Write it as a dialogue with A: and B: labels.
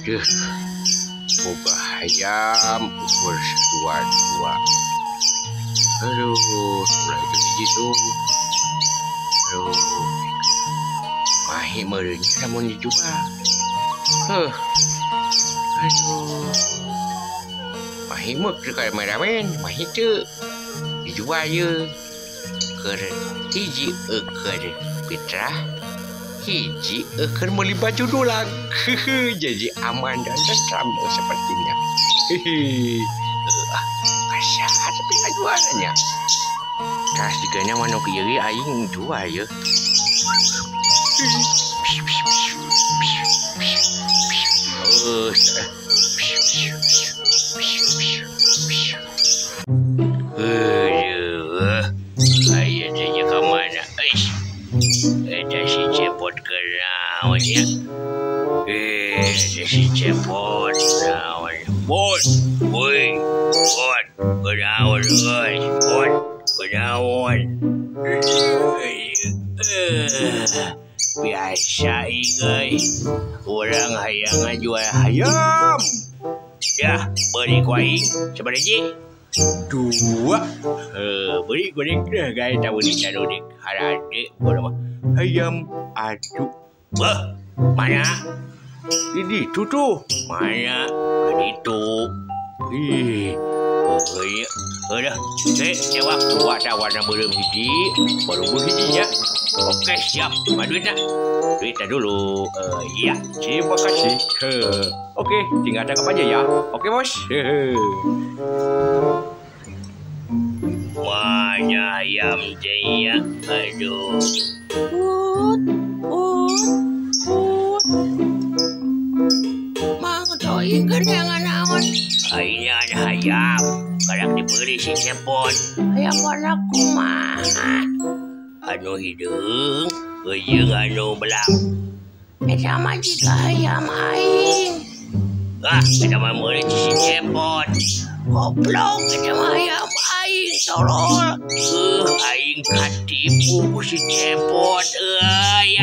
A: Aduh, boga hayam ukur 2-2. Aduh, ulah itu hiji tuh. Aduh, mahi meureunnya lamun dijual. Heuh, aduh, mahi meuk teu kameramen, mahi teu dijual ye. Keur hiji eukeun fitrah, hiji eukeun meuli baju dulang. Jadi aman dan tentram sepertinya. Hehe. Kasihan tapi ngajualnya. Tah sigana manuk ieu ge aing jual ye. Aya teh ka mana? Eish. Eta si Cepot kenaon ya? Eta si Cepot naon? Bot, woi, bot, kenaon euy? Bot, kenaon? Biasa euy. Urang hayang ngajual hayam. Dah, beli ku aing sabaraha hiji? 2. Beli goreng dah guys, tak boleh taruh di harade bodoh. Ayam aduk. Bah, mana? Ini tu tu. Mana? Ini tu. Ih. Oh iya. Dah. Jawab dua dah warna belum hiji, baru hiji ya. Okey, siap. Mana duit nak? Duit dah dulu. Ya, terima kasih. Okey, tinggal tangkap aja ya. Okey, bos. Mana ayam dia? Aduh.
B: Put, put, put. Mang toing keur naon?
A: Aing ada ayam. Kadang dibeli si Cepot.
B: Ayam warna kumaha?
A: Anu hideung, jeung anu belang.
B: Eta mah jiga ayam aing.
A: Ah, eta mah meuli si Cepot.
B: Goblok, eta mah ayam aing tolol.
A: Aing katipu ku si Cepot euy.